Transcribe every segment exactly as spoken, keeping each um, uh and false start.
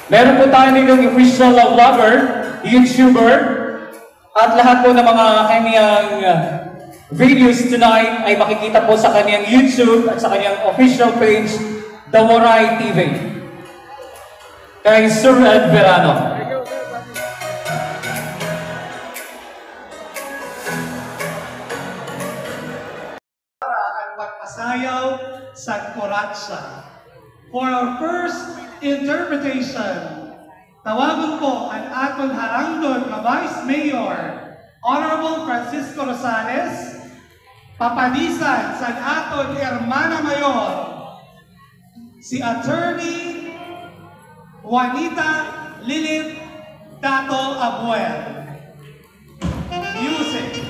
Meron po tayo ditong official vlogger, YouTuber, at lahat po ng mga kanyang, uh, videos tonight ay makikita po sa kanyang YouTube at sa kanyang official page, The Waray T V. Kay Sir Ed Verano. Para an pagpasayaw sa kuratsa. For our first interpretation, tawagon ko an aton harangdon nga Vice Mayor, Honorable Francisco Rosales, papadisan san aton Hermana Mayor, si Attorney Juanita Lilith Dato Abuel. Music.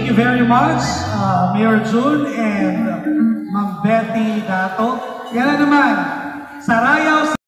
Thank you very much, uh, Mayor Jun and Ma'am Betty Dato. Yana naman, Sarayaw